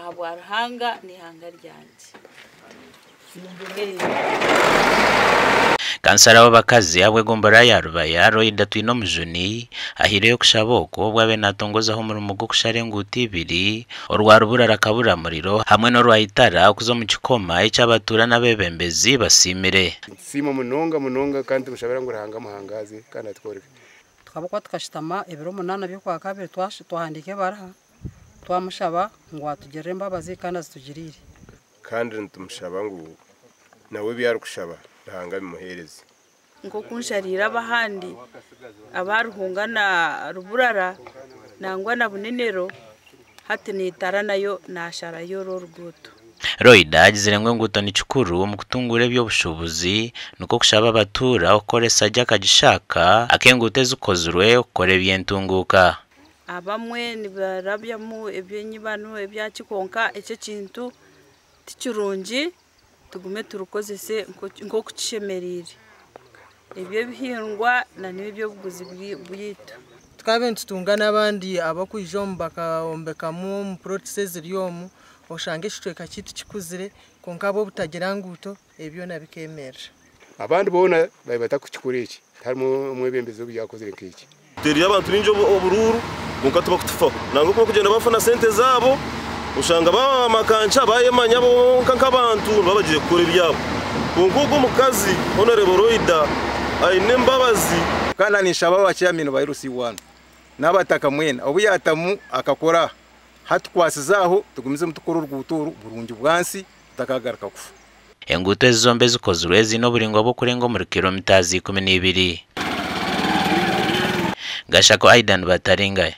Ahabwa Ruhanga n'eihanga ryangye. Kansara w'abakazi ahabw'egombolola ya Rubaya, Loida Twinomujuni, ahaireyo okushaba oku obu abaire natongozaho omurimo gw'okushara enguuto ibiri, orwa Ruburara Kaburamuriro hamwe n'orwa Itara okuza omu kikoma eki abatuura n'abeebembezi basiimire. Nitusiima munonga munonga kandi tumushabira ngu Ruhanga amuhangaaze kandi atworeke. Tukabakuba tukashutama ebiro 8 by'okwakabiri twahandiika ebaruha twamushaba ngu atugirire embabazi kandi azitugiriire. Kandi nitumushaba ngu nawe ebi arikushaba Ruhanga abimuheereze. Nk'oku nshariire abahandi aba Ruhunga na Ruburara nangwa na Bunenero, hati n'Itara nayo nasharayo oru oruguuto. Loida agizire ngu enguuto ni kikuru omu kutunguura eby'obushuubuzi nikwo kushaba abatuura okukoresa gye akagishaka ak'enguuto ezikozirwe okukora eby'entunguuka. Abamwe nibarabyamu eby'enyibano ebyaki kwonka ekyo ekintu tikirungi, tugume turukozese nk'oku kishemereire. Eby'ebihingwa na n'eby'obuguzi bwaitu. Tukabe nitutunga n'abandi abakwija omu bakaombekamu omu plots eziri omu, oshanga ekicweka kyaitu kikuzire kwonka bo obutagira nguuto ebyo byona bikemerera. Abandi boona bari batakukikora eki, tiharimu omwebembezi obu yakozire nk'eki. Tuteerire abantu baingi oburuuru kwonka tibakutufaho. Nangwa ku barikugyenda bafuna sente zaabo, oshanga baaba bamakanca bayemanya bonka nk'abantu nibaba bagiire kukora ebyabo. Kwonka ogwo omukazi Honourable Loida aine embabazi. Kandi ninshaba aba chairman ba LC1 n'abataka mwena, obu yatamu akakora hatukwasize aho tugumizemu tukore oruguuto oru burungi bwansi tutakagaruka kufa. Enguuto ezi zombi ezikozirwe ziine oburingwa bw'okurenga omuri kilomita 12. Gashako Aidan Bataringaya.